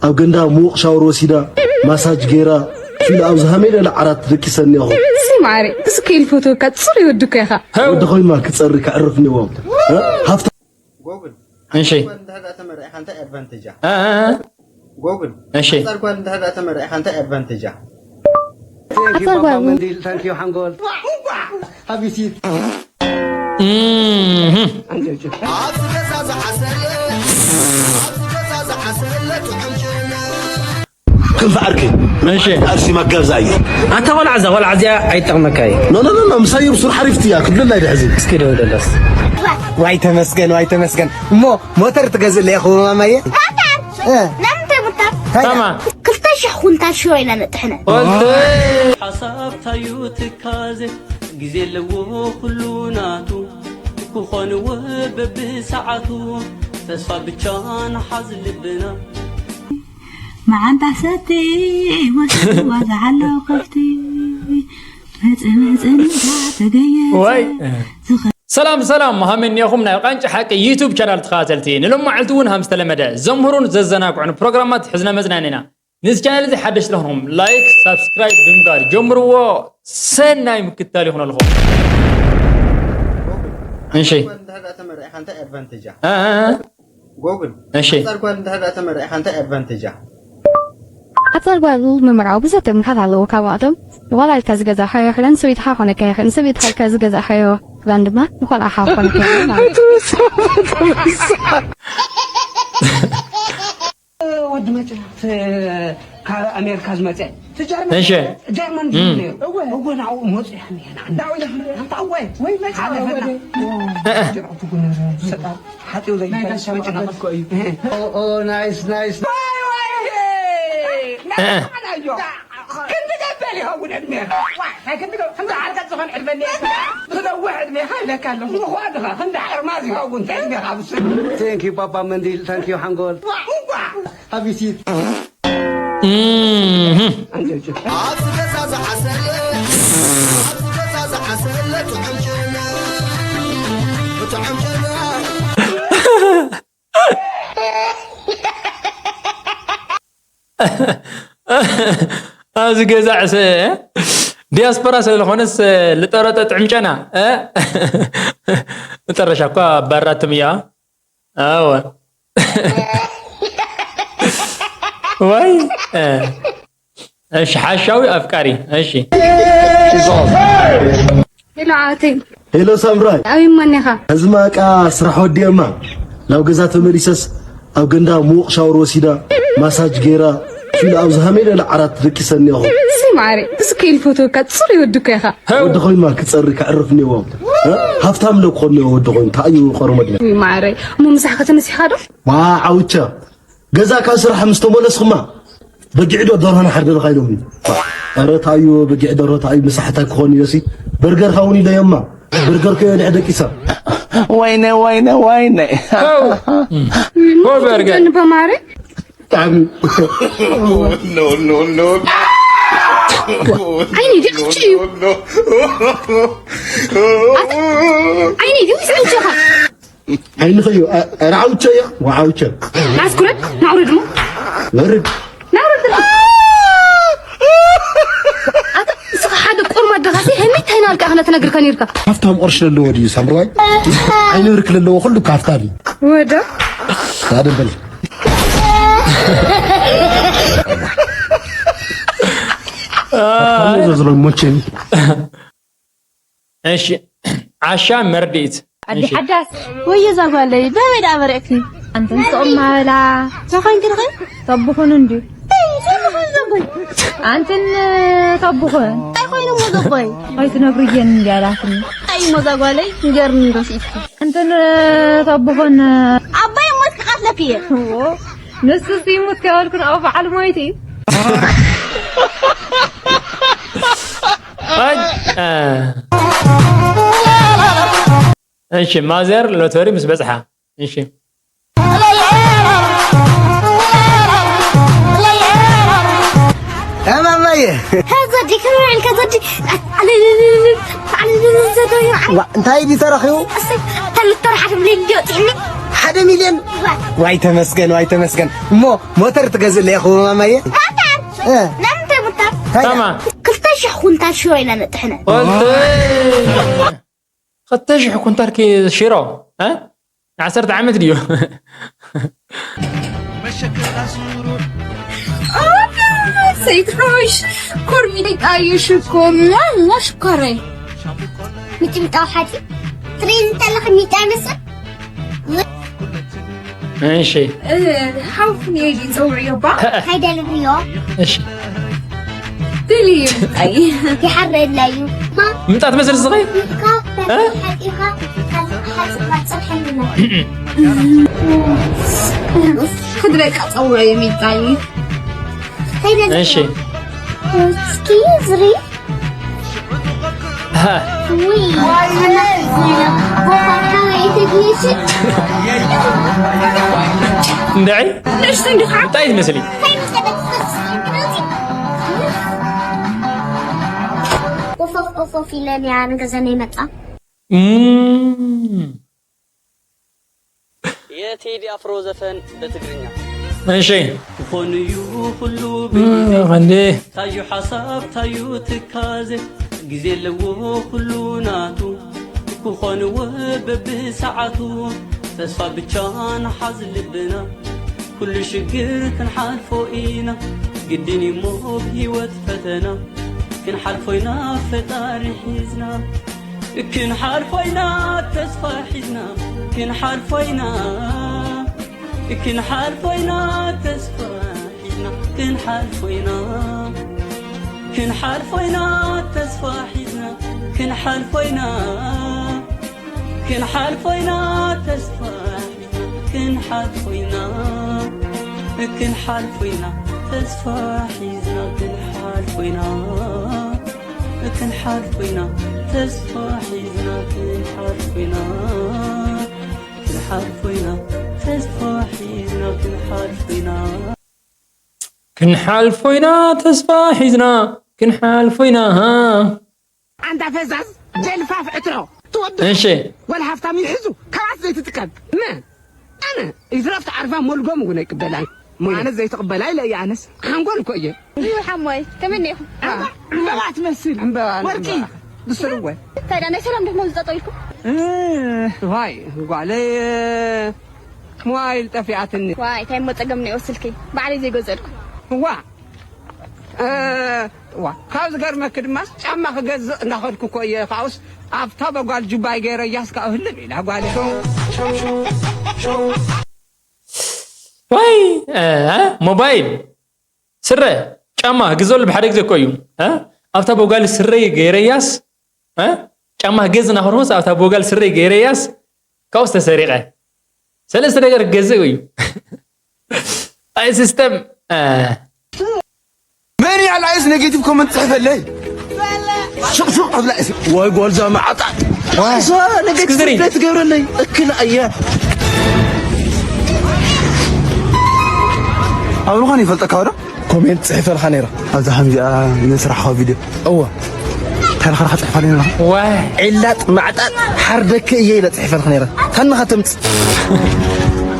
ኣብ ገንዳ ምዉቕ ሻወር ወሲዳ፣ ማሳጅ ገይራ፣ ፊል ኣብ ዝሃመ ኢለ ዓራት ደቂሰ እኒኦኹ። እዚ ማዕረ፣ እዚ ከይል ፎቶ እካ ጽሩይ ወዲ እኮ ኢኻ። ወዲ ኮይንማ ክጸሪ ከዕርፍ እኒዎ። እ? ሃፍታ ጎግል፣ እሺ። ሓንሳብ ጓል እንድሕር ደኣ ተመርዒኻ እንታይ ኣድቫንቴጅ እያ? እ፣ እ፣ እ። ጎግል፣ እሺ። ሓንሳብ ጓል እንድሕር ደኣ ተመርዒኻ እንታይ ኣድቫንቴጅ እያ? ሓንሳብ ጓል ምን- መንዲል፣ ታንኪዩ ሓንጎል። እምም። ክንፍ ዓርኪ። እሺ። ዓርሲ መጋብዛ እዩ። ኣታ ቆልዓ እዛ ቆልዓ እዚኣ ኣይጠቕመካ እዩ። ኖ፣ ኖ፣ ኖ፣ ኖ፣ ምሳይ ብሱር ሓሪፍቲ እያ፣ ክብለላ ይድሕዚ። እስኪ ደውለለስ። ዋይ ተመስገን፣ ዋይ ተመስገን። እሞ ሞተር ትገዝእ ለይኹ ማማየ? እ። ለምን ተምታ? ታማ። ክልተ ሽሕ ኩንታል ሽሮ ኢና ነጥሕነ። ኦልተ። ሓሳብ ታዩ ትካዘ፣ ግዜ ኣለዎ ኩሉ ናቱ፣ ክኾንዎ በብሰዓቱ፣ ተስፋ ብቻ ንሓዝ ልብና። መዓንጣ ሰቲ ወስዋ ዝዓለው ከፍቲ፣ መጸ መጸ ንዳ ተገየጸ። ዋይ። ዝኸ- ሰላም ሰላም፣ ሃመን እኒኦኹም ናይ ቃንጫ ሓቂ ዩቱብ ቻናል ተኸታተልቲ። ንሎማዓልቲ እውን ሃም ዝተለመደ ዘምህሩን ዘዘናግዑን ፕሮግራማት ሒዝና መጽናና ኢና። ነዚ ቻናል እዚ ሓደሽቲ ዝኾንኩም ላይክ፣ ሳብስክራይብ ብምግባር ጀምርዎ። ሰናይ ምክትታል ይኹነልኹም። እሺ። ጓል እንድሕር ደኣ ተመርዒኻ እንታይ ኣድቫንቴጅ እያ? እ፣ እ፣ እ። ጎግል፣ እሺ። ሓንሳብ ጓል እንድሕር ደኣ ተመርዒኻ እንታይ ኣድቫንቴጅ እያ? ሓንሳብ ጓል ምምርዓው ብዙሕ ጥቕምታት ኣለዎ። ካብኣቶም ንቆልዓ ኢልካ ዝገዛእካዮ ክዳን ንሰበይትኻ ክኾነካ ይኽእል፣ ንሰበይትኻ ኢልካ ዝገዛእካዮ ክዳን ድማ ንቆልዓኻ ክኾነካ ይኽእል ማለት እዩ። ወዲ መጭናት ካብ ኣሜሪካ ዝመፀ እቲ ጀርመን እሺ። ጀርመን እም። ዝብል ነይሩ። እወ፣ እወ፣ ናብኡ መፁ። ያኔ፣ ናብኡ መፁ። ሓፂው ዘይፈልጥ መጭናት። ኦ፣ ኦ፣ ናይስ፣ ናይስ። ክንዲ ገበል ይኸውን ዕድሜኻ። ዋይ፣ ናይ ክንዲ ገበል፣ ክንዲ ዓርቀት ዝኾን ዕድመ እኒኤካ። ዝነውሕ ዕድሜኻ ይብለካ ኣለኹ። ምዃንኻ ክንዲ ዓርማዝ ይኸውን ዕድሜኻ ብስሩ። Thank you ባባ መንዲል፣ thank you ሓንጎል። ዋ፣ ዋ። Have a seat። እምም። ኣብዚ ገዛ ዝዓሰለ፣ ኣብዚ ገዛ ዝዓሰለ ጥዑም ጨና፣ ጥዑም ጨና። ኣብዚ ገዛ ዕሰ፣ እ? ዲያስፖራ ስለ ዝኾነስ፣ እ፣ ልጠረጠ ጥዕም ጨና፣ እ? መጨረሻ እኳ ኣባራትም እያ። ኣወ። ወይ፣ እ። እሺ፣ ሓሻዊ ኣፍቃሪ። እሺ። ሄሎ፣ ዓወተይ። ሄሎ፣ ሳምራይ። ኣበይ እሞ እኒኻ? ሕዚ ማቃ ስራሕ ወዲኤማ ናብ ገዛ ተመሊሰስ ኣብ ገንዳ ምዉቕ ሻወር ወሲዳ ማሳጅ ገይራ ፊል ኣብ ዝሃመ ኢለ ዓራት ደቂሰ እኒኦኹ። እዚ ማዕረ፣ እዚ ከይል ፎቶ እካ ጽሩይ ወዲ እኮ ኢኻ። ወዲ ኮይንማ ክጸሪ ከዕርፍ እኒኦዎ። እ? ሃፍታም ዶ ክኾን እኒኦ ወዲ ኮይኑ? ታዩ ቆርሞ ድለ። ውይ ማዕረ፣ እሞ ምሳሕ ከተነሲኻ ዶ? ዋ፣ ዓውቻ። ገዛ ካብ ስራሕ ምስ ተመለስኹማ፣ በጊዕ ዶ ደርሆ ንሓርደልኻ ኢሎምኒ። ኧረ ታዩ በጊዕ ደርሆ ታዩ ምሳሕ እንታይ ክኾን ኢለሲ፣ በርገርካ እውን ኢለዮማ። በርገር ከዮ ልዕ ደቂሳ። ወይነ፣ ወይነ፣ ወይነ። ኦ፣ በርገር። ጀን በማረ? ብጣዕሚ። ኖ፣ ኖ፣ ኖ፣ ኖ። ዓይኒ ድቅጭ እዩ። ኖ፣ ኖ። ኣታ፣ ዓይኒ ድቅጭ እዩ። ዓይንኸዮ፣ ኣ-፣ ኧረ ዓውቸዮ፣ ወዓውቸ። ናስኩረት፣ ናውርድ እሞ። ወርድ። ናውርድ እሞ። ኣታ፣ ንስኻ ሓደ ቆርማ ኣደኻሲ፣ ሄሚ፣ እንታይ ናልካ ኢኻ ትነግርከ ነይርካ? ሃፍታም ቅርሺ ለለዎ ድዩ ሳምራይ? ዓይኒ ብርክ ለለዎ ኩሉ እኮ ሃፍታም እዩ። ወደ? ኣደም በል። ሃፍታም እዩ ዘዝሎ ሞቼኒ። እሺ፣ ዓሻ መርድኢት። ኣዲ እሺ። ሓዳስ፣ ወይ እዛ ጓለይ፣ በበይ ደኣ በሪቕኪ? ኣንተን ስቕ ማበላ። እንታይ ኮይንኪ ድኺ? ተብኹን እንዲ። ኣይ፣ ተብኹን ዘቦይ። ኣንተን ተብኹን። እንታይ ኮይኑ እሞ ዘቦይ? ኣይትነግርየን እንዲ ኣላትኒ። እንታይ እሞ እዛ ጓለይ፣ ንገርኒ እንዶ ሲኢትኪ። ኣንተን ተብኹን። ኣባይ ሞት ክቐትለኪ እየ። እዎ፣ ንሱ ሲሙት ከበልኩን ኣብ በዓል ሞይቲ። ኣይ፣ እ። እሺ፣ ማዘር ሎተሪ ምስ በጽሓ። እሺ። እማማየ። ከዘዲ፣ ከመይ ኢልካ ዘዲ? ዋ፣ እንታይ ድዩ ተረኺቡ? ዶክተር ሓደ ሚልዮን እንዲዮ ጥዕኒ። ሓደ ሚልዮን? ዋይ ተመስገን፣ ዋይ ተመስገን። እሞ ሞተር ትገዝእለይ ኢኹ ማማየ? ሞተር? እ። ለምን ተሙታ? ታማ። ክልተ ሽሕ ኩንታል ሽሮ ኢና ነጥሕነ። ክልተ። ክልተ ሽሕ ኩንታል ኪ-፣ ሽሮ፣ እ? ንዓሰርተ ዓመት ድዩ? ሰይትሮሽ፣ ኮርሚጣ እዩ ሽኮር። ዋ፣ ዋ፣ ሽኮረይ። ሚጥሚጣ ሓፂ ትሪን እንተለኺ ሚጣ ይመስል። እሺ። እ፣ ሓውኩም እየ ዝጸውዕዮ እባ። ሃይደ ልብልዮ። እሺ። ድልዩ። ኣይ። ይሓረድላዩ። ምምጣት መስል ዝኸይ? እ? ሓፂኻ፣ ሓፂኻ፣ ሓፂኻ፣ ሓፂኻ፣ ሓፂኻ። ክድረቃ ጸውዕዮ ሚጣ እዩ። ሃይደ እሺ። እስኪ ዝሪ። ሃ። ውይ፣ እንድዒ? እንታይ ትመስሊ? ቆፎፍ ቆፎፍ ኢለን እያ ንገዘን ይመጣ። እም። የቴዲ ኣፍሮ ዘፈን በትግርኛ። እሺ። ክኾን እዩ ኩሉ እ፣ ብግዜ። ኸንዴ። ታዩ ሓሳብ፣ ታዩ ትካዜ። ግዜ ኣለዎ ኩሉ ናቱ። ክኾን እወ በብሰዓቱ። ተስፋ ብቻ ንሓዝ ልብና። ኩሉ ሽግር ክንሓልፎ ኢና። ግድን እሞ ብህይወት ፈተና። ክንሓልፎ ኢና ፈጣሪ ሒዝና። ክንሓልፎ ኢና ተስፋ ሒዝና፣ ክንሓልፎ ኢና፣ ክንሓልፎ ኢና ተስፋ ሒዝና፣ ክንሓልፎ ኢና፣ ክንሓልፎ ኢና ተስፋ ሒዝና፣ ክንሓልፎ ኢና፣ ክንሓልፎ ኢና ተስፋ ሒዝና፣ ክንሓልፎ ኢና፣ ክንሓልፎ ኢና ተስፋ ሒዝና፣ ክንሓልፎ ኢና። ክንሓልፎ ኢና ተስፋ ሒዝና፣ ክንሓልፎ ኢና፣ ክንሓልፎ ኢና ተስፋ ሒዝና፣ ክንሓልፎ ኢና። ክንሓልፎ ኢና ተስፋ ሒዝና፣ ክንሓልፎ ኢና። ኣንታ ፈዛዝ ጀልፋፍ ዕትሮ ትወዲ። እሺ። ወላ ሃፍታም ይሕዙ፣ ካብኣስ ዘይትጥቀም። መን? ኣነ። ይትረፍ ተዓርፋ ሞልጎም እውን ኣይቅበላን። ሞያ። ኣነ ዘይትቕበላ ኢለ እየ፣ ኣነስ ሓንጎል እኮ እየ። እዩ ሓሞይ፣ ከመይ እኒኹም? አ፣ ዕምበባ ትመስል። ዕምበባ፣ ወርቂ። ዕምበባ። ብስርወ። ታዲያ ናይ ሰላም ዲኹም ኣብዚ ጠጠው ኢልኩም? እ፣ ዋይ፣ ጓለይ፣ ሞባይል ጠፊኣትኒ። ዋይ፣ እንታይ እሞ ጸገም እኒኦ ስልኪ? ባዕለይ ዘይገዘእልኩ። እዋ። እ፣ ዋ፣ ካብ ዝገርመኪ ድማ ጫማ ክገዝእ እንዳኸድኩ እኮ እየ። ካብኡስ ኣብታ በጓል ጁባይ ገይረያስ ካብኡ ህልም ኢላ ጓለይ። ወይ፣ እ፣ ሞባይል፣ ስረ፣ ጫማ ክገዝኣሉ ብሓደ ግዜ እኮ እዩ። እ? ኣብታ በጓል ስረይ ገይረያስ፣ እ? ጫማ ክገዝእ እናኸድኩስ ኣብታ በጓል ስረይ ገይረያስ ካብኡ ዝተሰሪቐ። ሰለስተ ነገር ክገዝእ እዩ። ኣይ ሲስተም፣ እ። መን እያ ላይስ ኔጌቲቭ ኮመንት ጽሕፈለይ? ሹቕ ሹቕ ኣብ ላይስ። ወይ ጓልዛ መዓጣ። ዋይ። እዛ ኔጌቲቭ እስኪ ዝሪ። ሪፕላይ ትገብረለይ። እክላ እያ። ኣብ ምዃን ይፈልጠካ ዶ? ኮሜንት ጽሒፈልካ ነይረ። ኣብዛ ከምዚኣ ንስራሕኻ ቪድዮ። እወ። እንታይ ኢልካ ዲኻ ጽሒፋ ነይራ? ዋይ። ዒላጥ ማዕጣጥ ሓርደኪ እየ ኢለ ጽሒፈልካ ነይረ። ታንኻ ተምጽእ።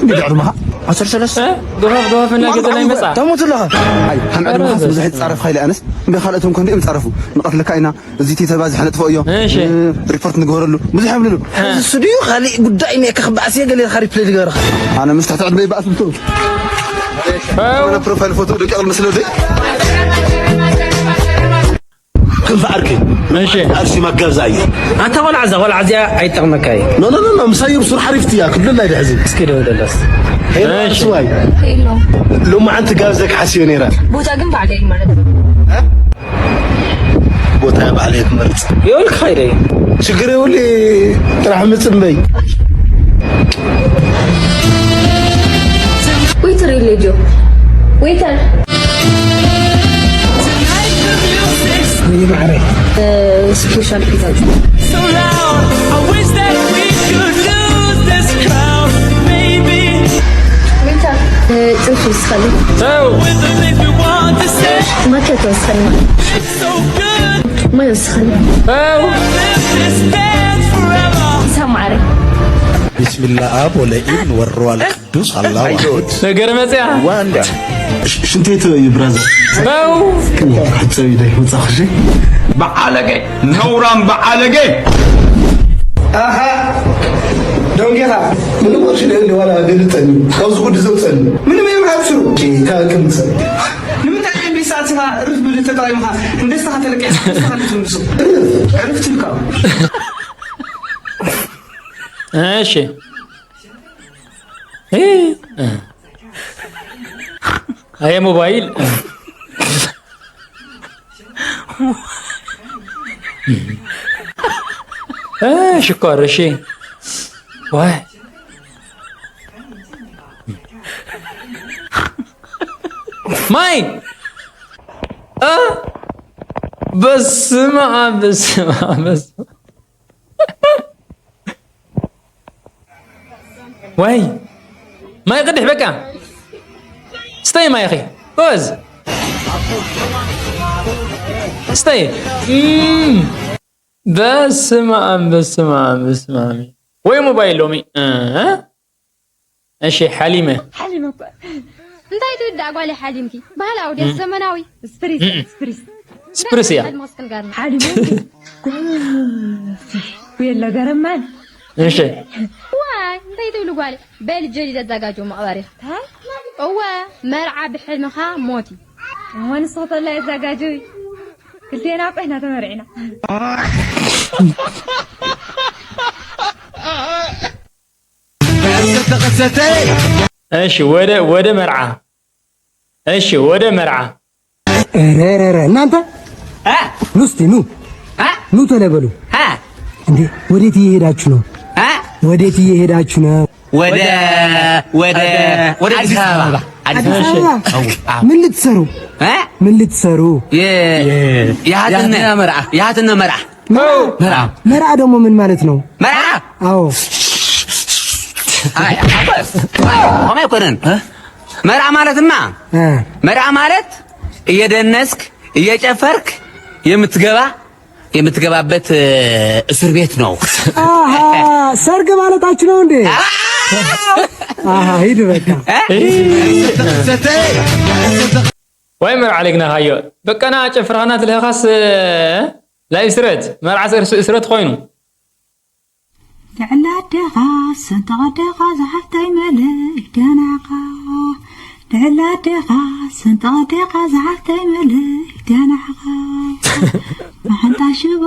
እንዲ ድሕሪ ምኻ? ዓሰርተ ሰለስተ? እ? ጎፋፍ ጎፋፍ እናገደላ ይመጻ። ተሞት ኣለኻ። ኣይ፣ ሃም ዕድመኻስ ኧረ ብዙሕ ይጻረፍ ኻይለ ኣነስ። እምቢ ካልኦቶም ኮንዲኦም ይጻረፉ። ንቐትለካ ኢና። እዚ እቲ ተባዝሐ ነጥፍኦ እዮ። እሺ። እ፣ ሪፖርት ንግበረሉ። ብዙሕ ይብልሉ። እ። እዚ እሱ ድዩ ካሊእ ጉዳይ እኒኤካ ክበኣስ እየ ገለ ኢልካ ሪፕሌይ ዝገበረኻ? ኣነ ምስ ትሕቲ ዕድመ ይበኣስ ብትሩ። ኣው። ኣነ ፕሮፋይል ፎቶ ደቂቕ ልመስል ወደይ። ክንፈዓርኪ። እሺ። ኣርሲ መጋብዛ እዩ። ኣንታ ቆልዓ እዛ ቆልዓ እዚኣ ኣይጠቕመካ እዩ። ኖ፣ ኖ፣ ኖ፣ ኖ፣ ምሳይ ብሱር ሓሪፍቲ እያ። ክብለላ ይድሕዚ። እስኪ ደውለላስ። ሄሎ፣ እሺ። ኣርሲ ዋይ። ሄሎ። ሎማዓንቲ ጋብዘ ክሓስዮ ነይራ። ቦታ ግን ባዕለይ ማለት። እ? ቦታ ባዕለይ ክመርጽ። ይኸውልህ፣ ኻይደይ። ችግር የብሉ፣ ጥራሕ ምጽንበይ። ዌይተር የለ ድዮ? ዌይተር። ወይ ማዕረ። እ፣ ስፔሻል ፒዛ። So loud, I wish that we could lose this crowd, maybe. ዌይተር፣ እ፣ ጥብሲ ወስኸኒ። ተው። With the things we want to say. ማኪያቶ ወስኸኒ። So good. ማይ ወስኸኒ። ተው። This dance forever. ሰማዕረ። بسم الله آب والابن والروح القدس الله واحد. ነገር መጽያ ሽንቴት እዩ ብራዘር። በው ክጸብ ይደ ይወጻ ክጂ በዓለገ ነውራም በዓለገ ኣሃ ደንጌኻ ምንም ወርሽ ደሊ ዋላ ደልጸኒ ካብዚ ጉድ ዘውጸኒ ምንም እዮም ሃብስሩ ካብ ክምሰል ንምንታይ እዮም ቢሳትኻ ርፍ ብሊ ተጠቒምኻ እንደስኻ ተለቂሕካ እንደስኻ ልትምሱ ዕርፍ ትልካ እሺ አየ ሞባይል ሽኮር እሺ ዋይ ማይ በስመ ኣብ በስመ ኣብ በስመ ወይ ማይ ቅድሕ በቃ ስተይ ማይኺ ጎበዝ ስተይ በስመ ኣብ በስመ ኣብ በስመ ኣብ ወይ ሞባይል ሎሚ እሺ ሓሊመ ሓሊመ እኮ እንታይ ትውዳእ ጓለይ ሓሊምኪ ባህላዊ ድያ ዘመናዊ ስፕሪስ ስፕሪስ ስፕሪስ እያ ሓሊመ ጎበዝ የለ ገረማን እሺ ዋይ እንታይ ትብሉ ጓለይ በል ጀዲድ ኣዘጋጆ መቕበሪኻ እወ መርዓ ብሕልምኻ ሞት እዩ እሞ ንስኺ ተላ የዘጋጆ እዩ ክልቴና እኮ ኢና ተመርዒና እሺ ወደ ወደ መርዓ እሺ ወደ መርዓ ረረረ እናንተ ኑ እስቲ ኑ ኑ ተለበሉ እንዴ ወዴት እየሄዳችሁ ነው ወዴት እየሄዳችሁ ነው ወደ ወደ ወደ አዲስ አበባ አዲስ አበባ ምን ልትሰሩ ምን ልትሰሩ የሀትና መርዓ የሀትና መርዓ መርዓ ደግሞ ምን ማለት ነው መርዓ አዎ ሆማ ይኮነን መርዓ ማለትማ መርዓ ማለት እየደነስክ እየጨፈርክ የምትገባ የምትገባበት እስር ቤት ነው። ሰርግ ማለታችሁ ነው እንዴ? ሂድ በቃ ወይ መርዓ ለግና ካዮ በቀና ጨፍራና ትልህኻስ ላይፍ ስረት መርዓ እስረት ኮይኑ ልዕሊ ኣዴኻ ሰንጠቕ ኣዴኻ ዝሓፍተይ መለይ ደናኻ ልዕሊ ኣዴኻ ሰንጠቕ ኣዴኻ ዝሓፍተይ መለይ ደናኻ መሓንታ ሽቦ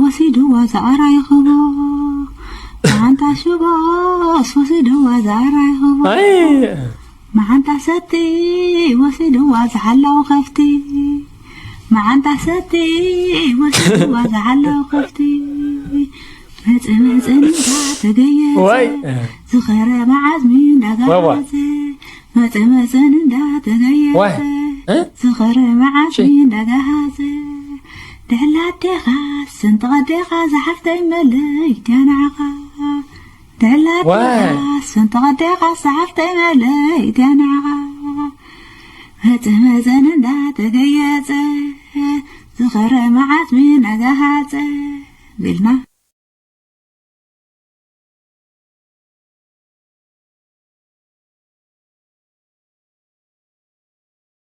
ወሲድዋ ዝኣራይ ኽቦ መሓንታ ሽቦስ ወሲድዋ ዝኣራይ ኽቦ መሓንታ ሰቲ ወሲድዋ ዝሓላው ከፍቲ መሓንታ ሰቲ ወሲድዋ ዝሓላው ከፍቲ መፀ መፀን እንዳተገየፀ ዝኸረ መዓዝሚ እንዳጋሃፀ መፀ መፀን እንዳተገየፀ ዝኸረ መዓዝሚ እንዳጋሃፀ ድሕላ ኣዴኻ ስንጥቕ ኣዴኻ ዝሓፍተይ መለይ ዳናዕኻ ድሕላ ኣዴኻ ስንጥቕ ኣዴኻ ዝሓፍተይ መለይ ዳናዕኻ መፀ መፀን እንዳተገየፀ ዝኸረ መዓዝሚ እንዳጋሃፀ ቢልና